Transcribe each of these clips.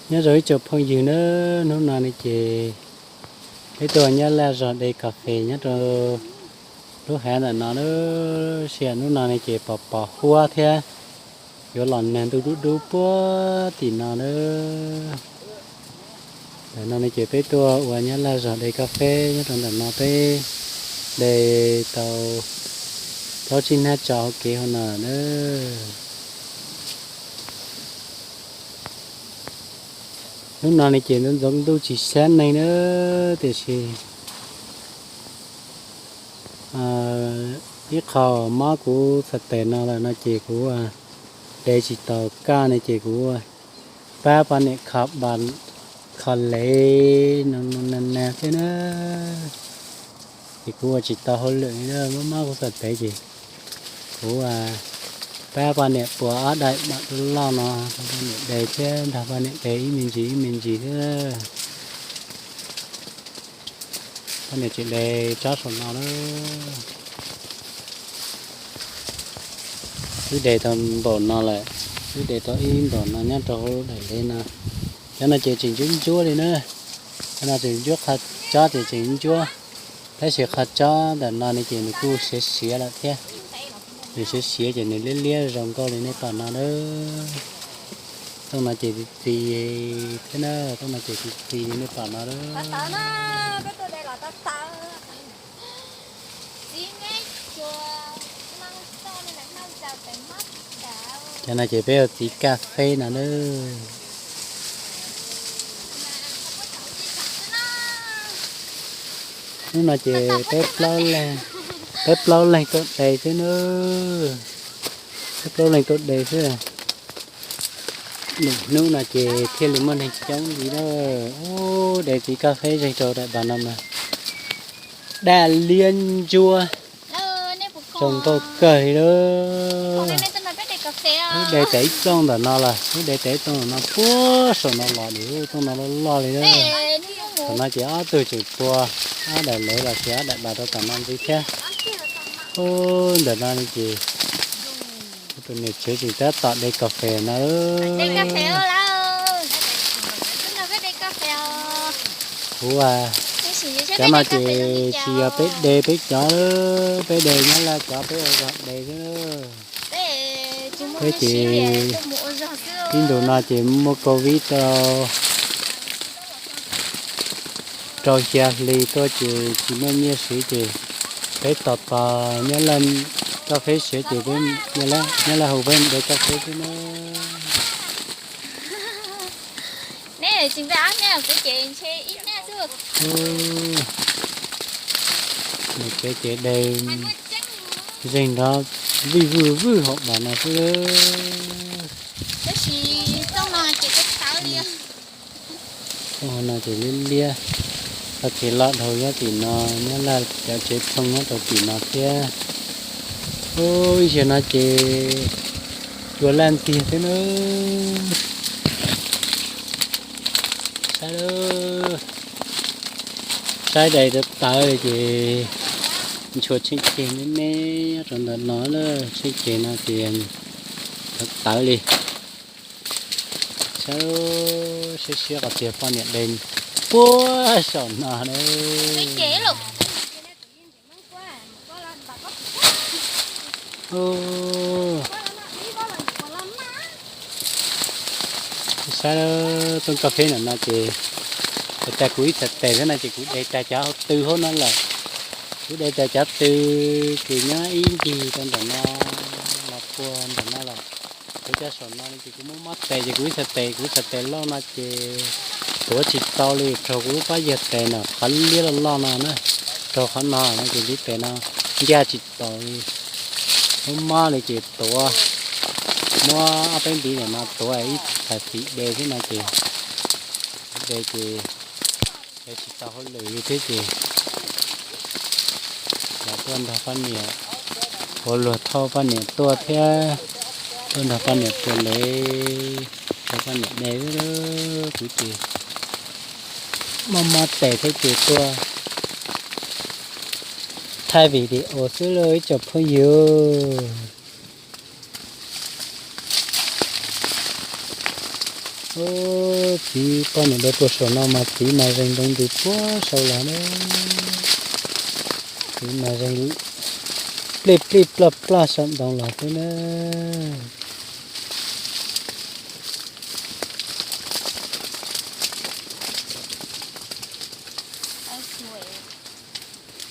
Nyob zoo ib tsoom phooj ywg na, hnub no ne ces peb tuaj nyob laj zog de kas fes nyob rau lub hav ntawm no na. Sij hawm hnub no ne ces pos pos huab thiab yuav los nag ntuj dub dub puag tim no na. Ntawm no ne ces peb tuaj ua nyob laj zog de kas fes nyob rau ntawm no, peb de tau plaub tsib hnab tso hauv kev hauv no na. Hnub no ne ces ntxoov ntxoov ntuj tsis xyab neeg na, tiam sis ib qho mob kuv txhais tes no lawm no ces kuv de tsis tau kaj ne ces kuv pab poj niam kho lev no na thiab na. Ces kuv ua tsis tau hauj lwm li, mob mob kuv txhais tes ces kuv pab poj niam puas ob daim mam loj no rau poj niam de thiab nrog poj niam de ib me ntsis ib me ntsis thiab. Poj niam tseem de tsob saum no na. Wb de tau npaum no lawm, wb de tau ib npaum no nyob rau hauv daim lev no. Cov no ces tseem ntsuab ntsuab li na, cov no tseem ntsuab, qhov tsob ces tseem ntsuab, tab sis qhov tsob ntawm no ne ces nws kuj siav siav lawm thiab. Nws siav siav ces nws liab liab zoo nkauj li nej pom no na. Tooj no ces txi txi thiab na, tooj no ces txi txi li nej pom no na. Cov no ces peb ua txiv kaj feb no na. Hnub no ces peb plaub leeg, peb plaub leeg tuaj de xwb na. Peb plaub leeg tuaj de xwb. Lwm hnub no ces thiaj li muaj neeg coob li na. Ub, de txiv kaj feb zeeg rau daim npab no mas daj liab ntsuab, zoo nkauj kawg li lawm. Wb de tas ib plooj ntawm no lawm, wb de tas ib plooj ntawm no puag saum no los, tooj no loj loj li lawm. Thaum no ces ob tug tseem pua ob daim lev los sis ob daim npab rau tom no ntxiv thiab. Ub, ntawm no ces tus niam tsev tseem tab tom de kas fes no. Kuv, cov no ces tsis yog peb de peb cov, peb de nyob laj cov peb ua zog de xwb. Peb ces ib ntus no ces muaj covid rau xya hli tuaj ces tsis muaj nyiaj siv ces peb tos tos nyob laj, kaj feb siav ces peb nyob laj hu peb de kaj feb xwb na. Niam tsev ces de zeeg nrov vij vwj vwj hauv npab no xwb. Tooj no ces liab liab, tau kev loj dhau nyob tim no, nyob laj cov tsev tshooj nyob rau tim no thiab. Ub, ib zaug no ces cua laj ntiag thiab na. Saib, saib daim tawv tawv ces ntshua tsheej ceg me me nyob rau ntawm no na, tsheej ceg no ces tawv tawv li. Saib, siab siab qhov tiag poj niam de puag saum no na. Saib tooj kaj feb ntawm no ces, tas kuv ib txhais tes xwb no ces kuv de tas cov tw hauv no lawm. Kuv de tas cov tw ces nyob ib ncig rau ntawm no los puag ntawm no lawm. Kuv cov saum no ces kuv muab mob tes ces kuv ib txhais tes, kuv txhais tes loj no ces tuav tsis tau li, raug kuv lub pob yawg tes no qhov liab loj loj no na, raug qhov no no ces ntiv tes no ncaj tsis taus li. Muab mob li ces tuav, muab ob peb ntiv ntawm no tuav ib txhais tis de xwb no ces de ces de tsis tau hauj lwm li thiab ces los tuaj nrog poj niam ua luag thauj poj niam tuaj thiab, tuaj nrog poj niam tua lev, nrog poj niam de. Kuv ces mob mob tes thiab ces tuaj thaij video xwb lauj ib tsoom phooj ywg. Ub, txiv poj niam dawb puag saum no mas txiv mas zeeg ntoo ntws puag saud los na. Txiv mas zeeg plij plij ploj ploj saum ntoo los xwb na.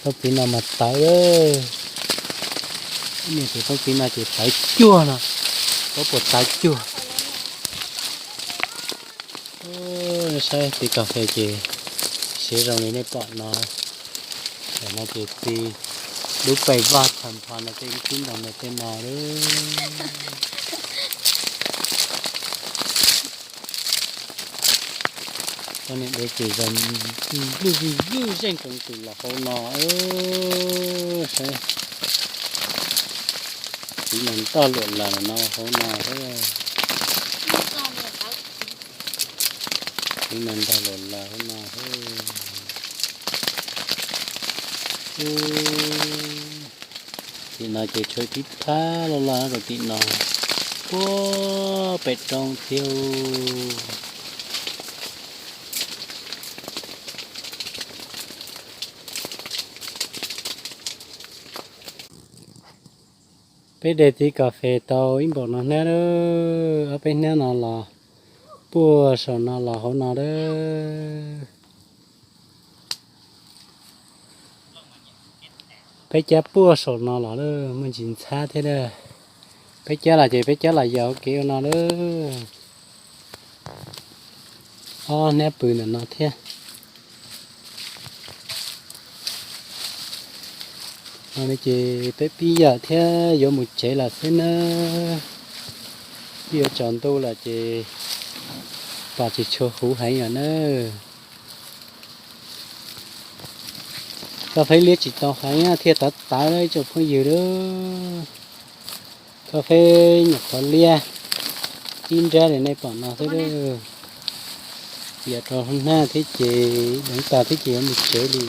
Tau txiv no mas tawv. Niam tus tau txiv no ces tawv cuag no, tau puas tawv cuag. Saib txiv kas fes ces siav zoo li nej pom no. Tam no ces txiv dub pes vog tag nrho no tej ib tib ntoo no tej no lawm. Poj niam dawb ces zoo vwj vwj vwj zeej ntoo ntws los hauv no. Saib, txiv mas ntog luam laws no hauv no xwb. Txiv mas ntog luam laws hauv no xwb. Tim no ces tshuav tib phab loj loj rau tim no, puag pem roob thiab. Peb de txiv kas fes tau ib npaum no hnab, ob peb hnab no los puag saum no los hauv no lawm. Peb cab puag saum no los lawm, muaj ntsis ntxhab thiab. Peb cab los ces peb cab los yos kev ua no lawm. Ob hnab pw ntawm no thiab. No ces peb pib yam thiab yuav mus tsev lawm xwb nawb. Twb yuav tsaus ntuj lawm ces pom tsis tshua huv heev lawm nawb. Kas fes liab tsis tau heev thiaj tawv tawv ib tsoom phooj ywg lawm. Kas fes nyuam qhuav liab ib nrab li nej pom no xwb. Yam rau hnab thiab ces deev tas thiab ces yuav mus tsev li.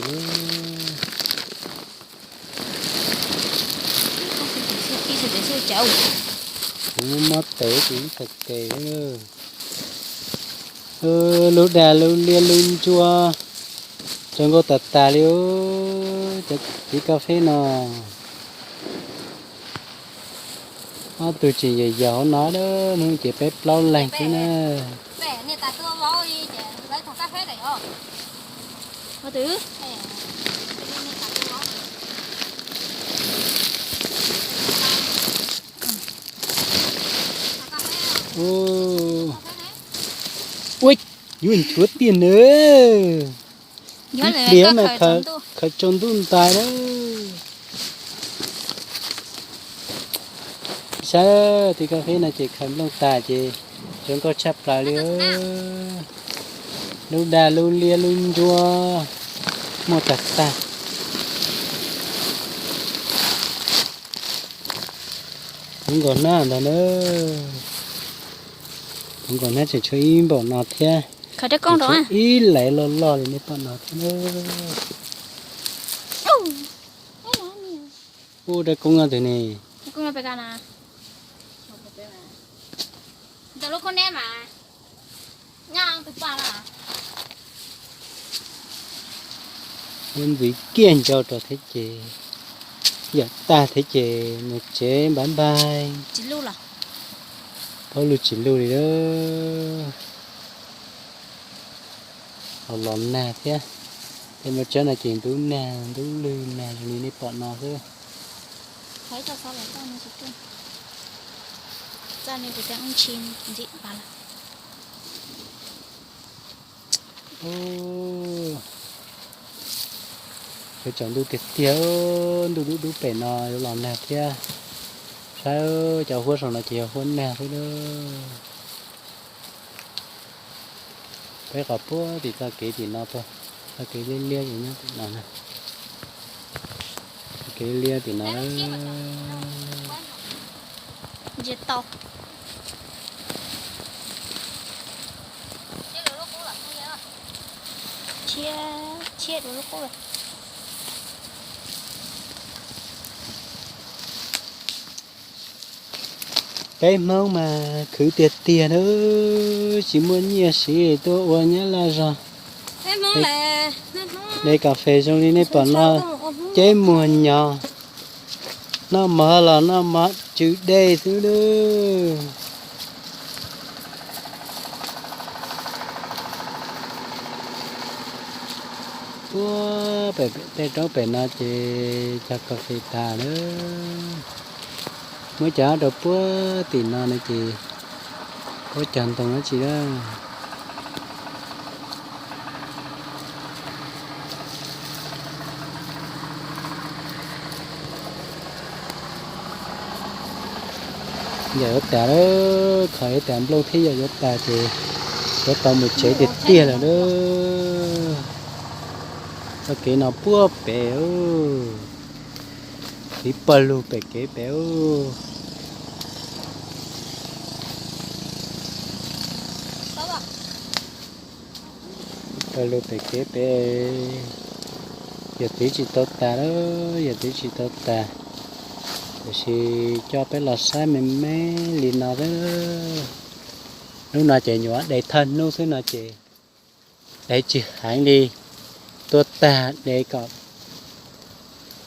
Kuv mob tes ces ib txhais tes. Lub dag lub liab lub ntsuab, cov nkauj tas tas li. Cov txiv kas fes no, ob tug tseem yau yau no, hnub ces peb plaub leeg xwb na. Ua, yuav nchuav tiag na. Ib pliag mas khaws tsaus ntuj ntais na. Saib txiv kas fes no ces khaws nplooj tas ces zoo nkauj tshaj plaws li. Lub dag lub liab lub ntsuab muaj tag tag. Kuv nkaus hnab ntag na. Kuv nkaus hnab tseem tshuav ib npaum no thiab. Ib lais loj loj li nej pom no thiab. Ub, dab koob no twg ne? Muab ntxiv kiag ncau rau thiab ces, yam tag thiab ces mus tsev npaj npaj. Paub lug tsis lug li lawm. Los los nag thiab, tej mos tshab no ces ntub nag ntub lwg nag zoo li nej pom no xwb. Yuav tsaus ntuj tiag tiag, ntuj dub dub pem no yuav los nag thiab. Saib cov huab saum no ces yog huab nag xwb. Peb qhov puag tim txoj kev tim no tuaj, txoj kev liab liab nyob tim no na. Txoj kev liab tim no. Peb Hmoob mas khwv tiag tiag na, tsis muaj nyiaj siv tuaj ua nyab laj zog. De kas fes zoo li nej pom no, ceb muag nyos, noj mov los noj mov tsw dej xwb nawb. Puag pem tej roob pem no ces cog kas fes tas lawm. Muab cov rau puag tim no no ces puab cog ntoo dab tsi lawm. Yog yuav tas lawm, kho yuav tas, nplooj thiab yog yuav tas ces yuav tau mus tsev tiag tiag lawm lauj. Txoj kev no puag pem, tiv pawg lug pem kev pem. Pawg lug pem kev pem, yawm txiv tsis tau tas lawm, yawm txiv tsis tau tas, tiam sis coj peb los saib me me li no xwb. Hnub no ces nyuam qhuav de thawj hnub xwb no ces de tsis heev li, tuaj tag de kom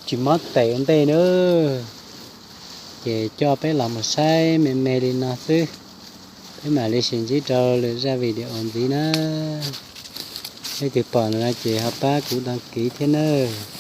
tsis mob tes ua ntej nawb. Ces coj peb los mus saib me me li no xwb, peb mam li sib ntsib rau lwm zaj video ntxiv na. Leej twg pom no ces ho pab kuv đăng ký thiab nawb.